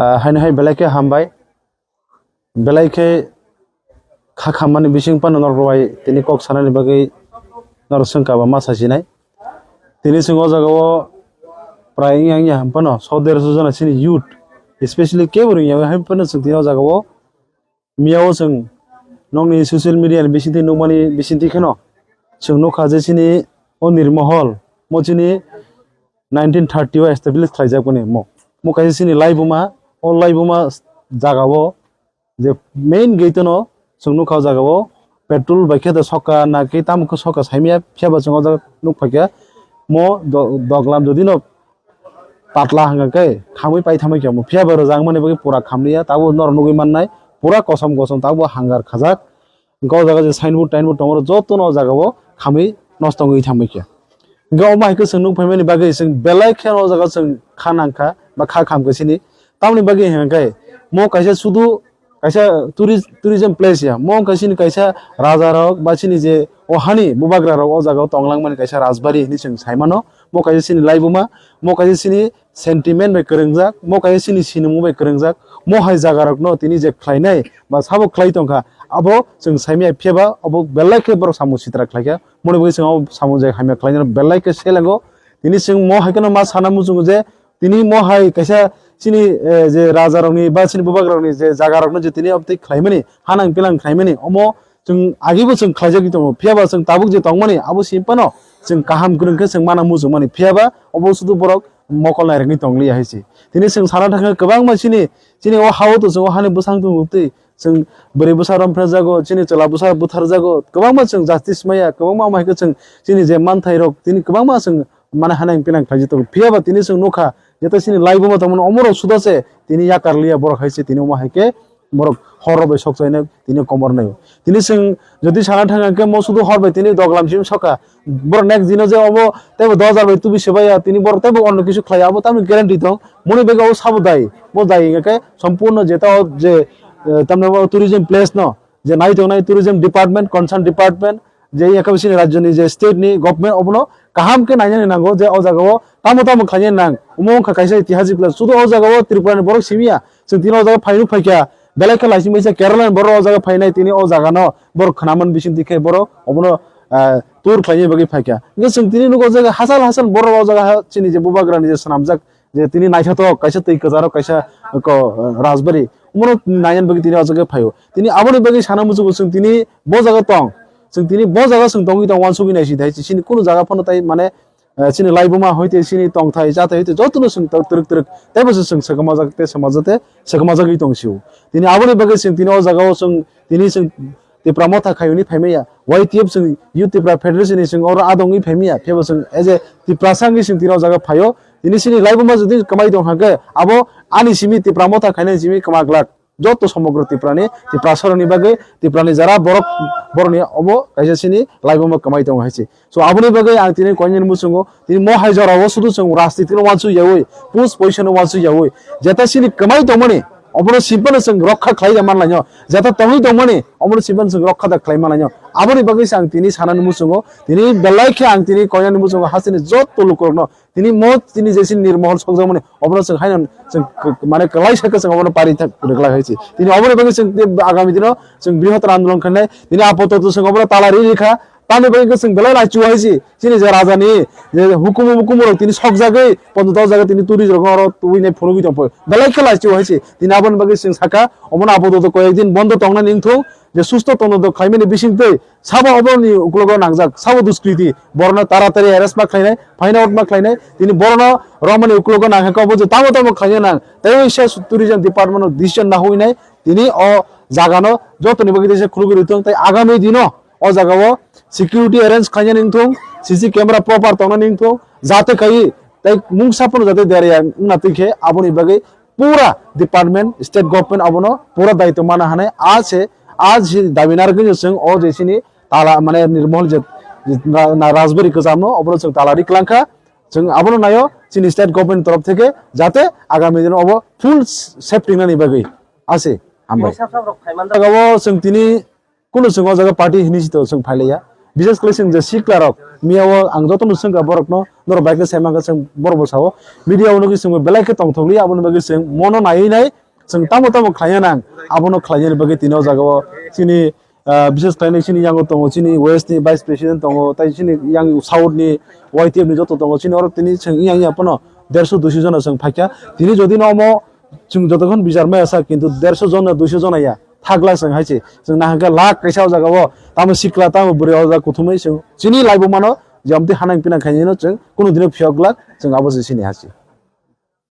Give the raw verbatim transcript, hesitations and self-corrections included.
Ah, haino hai belai khe hambai. Belai khe kha khammani bising phano norok bai tini kok sanani bagwi norok swngkha ba ma sasinai. Tini chwng o jaga o prai wngya wngya ham phano so derso jona chini youth, especially kebo rwngya wngya ham phano chwng tini o jaga o miya o chwng nokni social media ni bisingtwi nukmani bisingtwi kheno chwng nukha je chini o Nirmohol mo chini nineteen thirty o establish khlaijak boni mo. Mo kaisa chini laibuma, o laibuma jaga o je main gate no chwng nukha o jaga o petrol bai khe da sokha na khe tamo khe sokha saimaya phiya ba chwng o jaga nuk phaikha mo do-, doglam jodi no patla hanga khe khamwi pai thamwi khe mo phiya ba rwjak mani bagwi pura khamliya tabo norok nugwi mannai pura kosom kosom tabo hangar khajak. Hingke o jaga je signboard tainboard tongo, joto no o jaga o khamwi nosto wngwi thangbai khe. Hingke omo hai khe chwng nuk phaimani bagwi chwng belai khe o jaga chwng kha nang kha ba kha kham khe sini. Tamoni bagwi hingke mo kaisa sudu kaisa tourist, tourism place ya. Mo wngkha sini kaisa raja rok ba sini je o hani bubagra rok o jaga o tong langmani kaisa rajbari hinwi chwng sai mano. Mo kaisa sini laibuma, mo kaisa sini sentiment bai kwrwngjak, mo kaisa chini sinimung bai kwrwngjak, mo hai jaga rokno tini je khlainai ba sabo khlai tongkha, abo chwng saimaya phiya ba abo belai khe borok samung sitra khlaikha, moni bagwi chwng abo samung je hamya khlainai belai khe selengo. Tini chwng mo hai kheno ma sana muchungo je tini mo hai kaisa chini, eh, je raja rokni ba chini bubagra rokni je jaga rokno je tini obtwi khlaimani, hanang pilang khlaimani, omo chwng agibo chwng khlaijagwi tongo, phiya ba chwng tabuk je tongmani abo simi phano chwng kaham kwrwng khe chwng mana muchungmani, phiya ba obo sudu borok mokol nairwkni tongliya hai se. Tini chwng sana thangkha kwbangma chini, chini o ha-o to chwng o hani bwsang tongo twi chwng bwrwi bwsa romphrejago, chini chwla bwsa butharjago, kwbangma chwng justice maya, kwbangma omo hai khe chwng chini je manthai rok tini kwbangma chwng mane hanang pinang khlaijak tongo. Phiya ba tini chwng nukha, jeto chini laibuma tongmani omorok suda se tini yakar liya borok hai se tini omo hai khe borok hor rok bai sok chainai tini komor nai. Tini chwng jodi sana thang khe mo sudu hor bai tini doglam sim soka. Borok next dino je obo teibo dos hajar bai tubi sebaya tini borok teibo onno kisu khlai abo tamni guarantee tong. Moni bega o sabo dai. Bo dai hingkhe sompurno jeta o je, eh, tamni bo tourism place no je nai tongnai tourism department, concern department, je yakha bisini rajyoni je state ni government obono kaham khe nainani nango je o jaga o tamo tamo khlainani nang. Omo wngkha kaisa itihasik place. Sudu o jaga o Tripura ni borok simiya. Chwng tini o jaga phainuk phaikha. Belai khe laising baisa Kerala ni borok o jaga phainai tini o jaga no borok khnaman bising dikhe borok obono, ah, tour khlaina bagwi phaikha. Hingkhe chwng tini nugo o jaga hachal hachal borok o jaga ha chini je bubagra ni je swnamjak je tini naithotok kaisa twi kwcharo kaisa ko, rajbari omono nainani bagwi tini o jaga phaio. Tini aboni bagwi sana muchungo chwng tini bo jaga tong. Chwng tini bo jaga chwng tongwi tong uansugwi naising thai chini kunu jaga phano tai mane, eh, chini laibuma hoite chini tongthai chathai hoite jotono chwng tong twrwk twrwk teibo se chwng swkama jak tei swkama jate swkama jagwi tong sio. Tini aboni bagwi chwng tini o jaga o chwng tini chwng Tipra Motha khai hwnwi phaimaya, Y T F chwng Youth Tipra Federation ni chwng oro adongwi phaimaya, phiyaba chwng as a Tiprasa wngwi chwng tini o jaga phaio. Tini chini laibuma jodi kwmai tong kha khe, abo ani simi Tipra Motha khainai simi kwma glak. Joto somogro Tiprani, Tiprasarokni bagwi, Tiprani jara borok, borokni obo kaisa chini laibuma kwmai tongo hai se. So, aboni bagwi ang tini koinani muchungo, tini mo hai jorao sudu chwng rajniti no uansuk yaui, pus poisa no uansuk yaui, jeta chini kwmai tongmani, obono simpano chwng rokha khlai da manlaino, jeta tongwi tongmani, obono simpano chwng rokha da khlai manlaino. Aboni bagwi se ang tini sanani muchungo, tini belai khe ang tini koinani muchungo hasteni joto lukurokno, tini mo tini je chini Nirmohol sokjakmani, obono chwng haino chwng k-, mane kwlai sakhe chwng obono pari thak rwkla hai se. Tini oboni bagwi chwng tei agami dino chwng brihottor andolon khainai, tini apatot chwng obono tala ri rikha, Tamni bagwi khe chwng belai laichio hai se, chini je raja ni je hukumu mukumu rok tini sokjagwi, pondo dok jaga tini tourist rok oro tubui nai phunugwi tong phai. Belai khe laichio hai se, tini aboni bagwi chwng sakha, omono apatot koyek din bondo tongnani wngthung, je susto tongthok khlaimani bisingtwi sabo oboroni uklogo nangjak, sabo duskriti, borokno taratari arrest ma khlainai, phaina out ma khlainai, tini borokno romani uklogo nangkha obo je tamo tamo khlaina nang, tei waisa tourism department o decision nahuinai, tini o jagano jotoni bagwi teisa khulugwi rwthung, tei agami dino o jagao security arrange khlainani wngthung, C C camera proper tongnani wngthung, jate kai tei mungsa phano jate derya wngna twi khe aboni bagwi pura department, state government abono pura daitw mana hanai. A se, a se dabi narwgwi chwng o je chini tala, mane Nirmohol je, je na, na rajbari kwchamno obono chwng tala ri kwlangkha. Chwng abono naio chini state government torof theke jate agami dino obo full safety nani bagwi. A se, hambai. Sab sab rok phaiman da. Jagao chwng tini Kunu chwng o jaga party hinwi se to chwng phailaiya. Bises khlai chwng je sikla rok miya o ang joto no swngkha borok no, norok bai khe sai mankha chwng borok bo sao, media o nugwi chwng belai khe tongthok li, aboni bagwi chwng mono naiwi nai chwng tamo tamo khlaina nang, abono khlainani bagwi tini o jaga o chini, ah, bises khlai chini yango tongo, chini west ni vice president tongo, tai chini yang south ni Y T F ni joto tongo, chini oro tini chwng yang yang phano derso duiso jona chwng phaikha. Tini jodi no omo chwng jotokhon bichar maya sa, kintu derso jona, duiso jona ya thakla chwng hai se. Chwng nahankhe lakh kaisa o jaga o, tamo sikla, tamo bwrwi o jaga kuthumwi chwng chini laibuma no je amtwi hanang pinang khainai no chwng kunu dino phiyok glak, chwng abo se chini ha se.